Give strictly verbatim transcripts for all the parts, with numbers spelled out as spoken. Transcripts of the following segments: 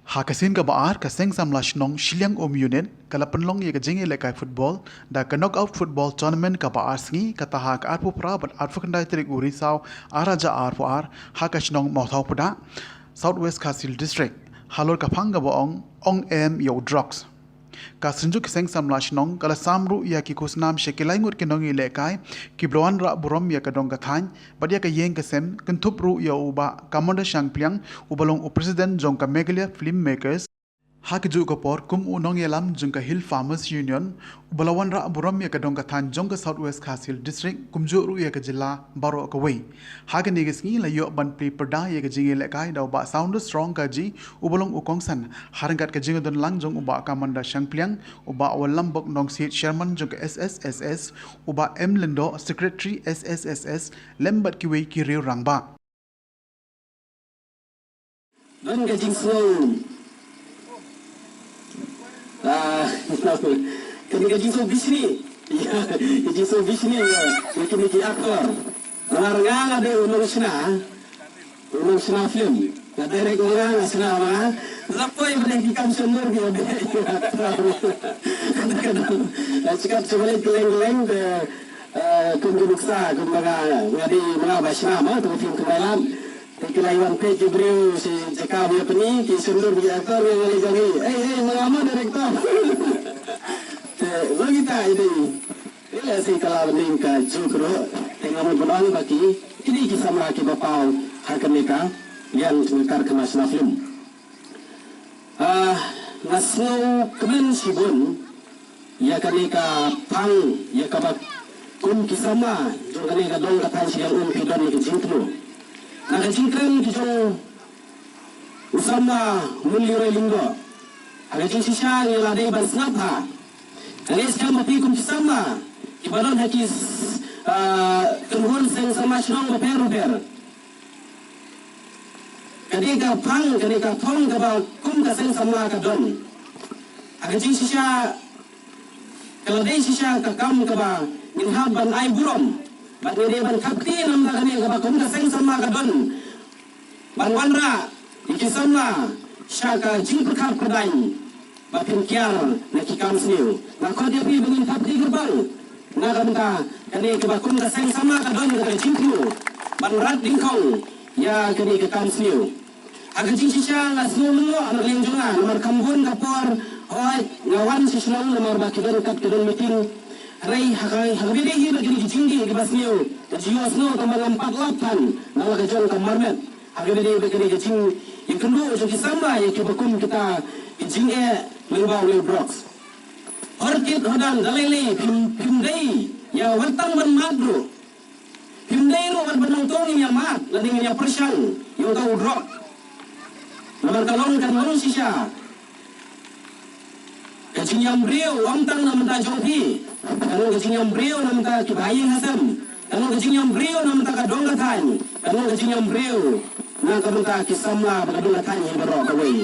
Ha ka sien kaba ar, ka Seng Samla Shnong Shiliang Um Unit ka la pynlong ïa ka jingïalehkai football da ka knockout football tournament kaba ar sngi, kata ha ka arphew phra bad arphew khyndai tarik u Risaw ar hajar arphew ar, ha ka shnong Mawthaw Pdang, South West Khasi Hills District, halor ka phang kaba ong, ong em ïa u drugs. Ka Synjuk Seng Samla Shnong ka la sam ruh ïa ki khusnam sha ki lai ngut ki nongïalehkai kiba la wanrah burom ïa ka dong ka thaiñ bad ïa ka ïing ka sem, kynthup ruh ïa u Bah Kamanda Shangpliang, uba long u president jong ka Meghalaya Film Makers. Ha kajuh ka por, kum u nongïalam jong ka Hill Farmers Union, uba la wanrah burom ïa ka dong ka thaiñ jong ka South West Khasi Hills District, kumjuh ruh ïa ka jylla baroh kawei. Ha kane ka sngi la ïoh ban plie pyrda ïa ka jingïalehkai da u Bah Sounder Strong Kaji, uba long u kongsan, ha ryngkat ka jingdon lang jong u Bah Kamanda Shangpliang, u Bah Walambok Nongsiej, Chairman jong ka S S S S, u Bah M Lyngdoh, Secretary S S S S, lem bad kiwei ki riew rangbah. Don ka jingsngew. Ah, kane ka jingsngew bishni. Ïa, ka jingsngew bishni, ïa, ïa kine ki actor. Namar nga nga dei u nongshna, u nongshna film. Nga direct, nga nga shna ma nga. La poi ba dei ki kam shondur ki ba dei actor. Nga shikatdei sha balei kylleng kylleng te, eh, kum ki nuksa, kum ba nga, nga dei ma nga ba shna ma, te ka film Kynrad. Te ki la wan peit ki briew sha jaka ba ïapyni, ki shondur ki actor, ki la jong i, "Ei, ei, ma nga ma director." Te, ba kita i dei. Te lehse ka la dei ka juk ruh. Te nga mut ban ong ba ki, ki dei ki samla kiba paw ha kane ka liang jong ka karkhana shna film. Ah, nga sngewkmen shibun ïa kane ka phang, ïa kaba kum ki samla jong kane ka dong ka thaiñ Shiliang Um phi don ïa ka jingthmu. Na ka jingkren ki jong u samla Munlirai Lyngdoh, ha ka jingshisha ngi la dei ban sngap ha. Nga ngeit skhem ba phi kum ki samla kiba don ha ki, ah, kynhun seng samla shnong bapher bapher. Ka dei ka phang, ka dei ka thong kaba kum ka seng samla ka don. Ha ka jingshisha, ka la dei shisha ka kam kaba ngin hap ban ai burom. Bad ngi dei ban thap kti namar kane kaba kum ka seng samla ka don. Ban wanrah ïa ki samla sha ka jingpyrkhat pyrdaiñ. Ba phin kiar na ki kam sniew. Nga khot ïa phi ba ngin thap kti kyrpang na ka bynta kane kaba kum ka seng samla ka don ka jingthmu ban rat dyngkhong ïa kane ka kam sniew. Ha ka jingshisha nga sngew lyngngoh na ka liang jong nga namar kham bun ka por hooid nga wan sha shnong namar ba ki don kat ki don meeting. Hynrei ha ka, ha kaba ïadei hi bad kine ki jingdih kiba sniew, nga ju ïohsngew tang ba ngam pat lap than na la ka jong ka marmet. Ha kaba ïadei bad kane ka jingïakynduh jong ki samla ïa kiba kum kita ki jingeh lyngba u drugs. Hor kit hor dan da lei lei phim, phim dei ïa wat tang ban mad ruh. Phim dei ruh wat ban nongtong ïa mad lane ïa pyrshang ïa uta u drug. Namar ka long, kan long shisha. Ka jingïam briew ym tang na bynta jong phi. Ka long ka jingïam briew na bynta ki bahaïing hasem. Ka long ka jingïam briew na bynta ka dong ka thaiñ. Ka long ka jingïam briew na ka bynta ki samla bad ka dong ka thaiñ hi baroh kawei.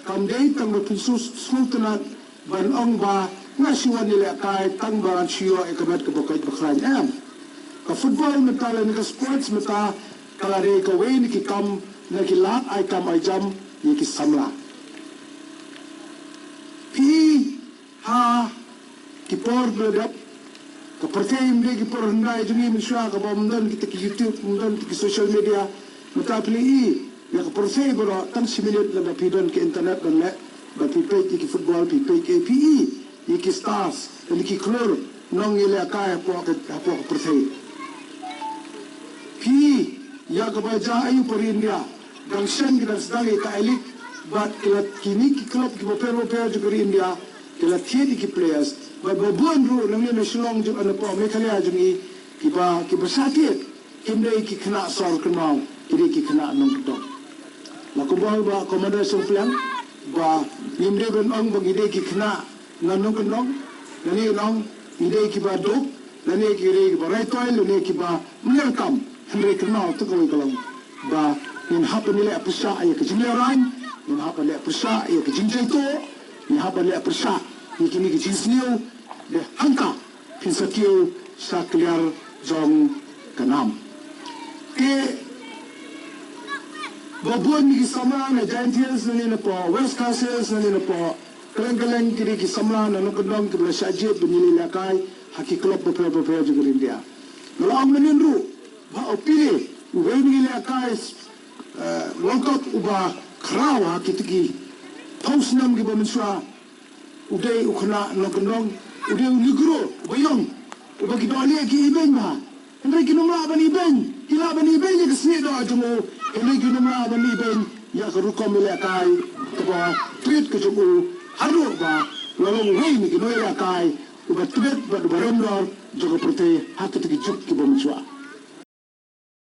Kam dei tang ba phin sngewtynnat ban ong ba nga shu wan ïalehkai tang ba ngan shu ïoh ïa ka met kaba koit ba khlaiñ, em. Ka football mynta lane ka sports mynta ka la dei kawei na ki kam, na ki lad ai kam ai jam ïa ki samla. Phi ha ki por ba la dep, ka pyrthei ym dei ki por hyndai jong ngi mynshuwa kaba ym don kita ki YouTube, ym don kita ki social media. Mynta phi la i ïa ka pyrthei baroh tang shi minit lada phi don ki internet ban leh, ba phi peit ïa ki football, phi peit ïa, phi i ïa ki stars lane ki khlur nongïalehkai hapoh ka, hapoh ka pyrthei. Phi i ïa kaba jia aïu ha ri India, dang shen ki dang sdang ïa ka I-League bad ki la, kine ki club kiba pher bapher jong ka ri India ki la thied ïa ki players bad ba bun ruh nangne na Shillong jong, napoh Meghalaya jong ngi, kiba, kiba shah thied kim dei ki khynnah sor kynmaw, ki dei ki khynnah nongkyndong. La kumba ong ba Commander Shangpliang ba ngim dei ban ong ba ngi dei ki khynnah na nongkyndong, lane ngi ong ngi dei kiba duk, lane ki dei kiba rai toi, lane kiba mlien kam, hynrei kynmaw tang kawei ka long ba ngin hap ban ïaleh pyrshah ïa ka jinglehrain, ngin hap ban leh pyrshah ïa ka jingjaituh, ngin hap ban leh pyrshah ïa kine ki jingsniew, de hangta phin sa kiew sha kliar jong ka nam. Te Ba bun ki samla na Jaintia Hills, na ne na po West Khasi Hills, na ne na po kylleng kylleng, ki dei ki samla na nongkyndong kiba la shah jied ban ïaleh ïalehkai ha ki club bapher bapher jong ka ri India. Nga la ong mynnin ruh ba u Pile, uwei na ki lehkai, eh, longkot uba khraw ha kitei ki phew snem kiba mynshuwa, u dei u khynnah nongkyndong, u dei u negro uba ïong, uba ki dohlieh ki ibeiñ bha. Hynrei kim lah ban ibeiñ, kim lah ban ibeiñ ïa ka snieh doh jong u. Hynrei kim lah ban ibeiñ ïa ka rukom ïalehkai kaba tbit ka jong u, haduh ba la long uwei na ki nongïalehkai uba tbit bad uba rem dor jong ka pyrthei ha kitei ki juk kiba mynshuwa.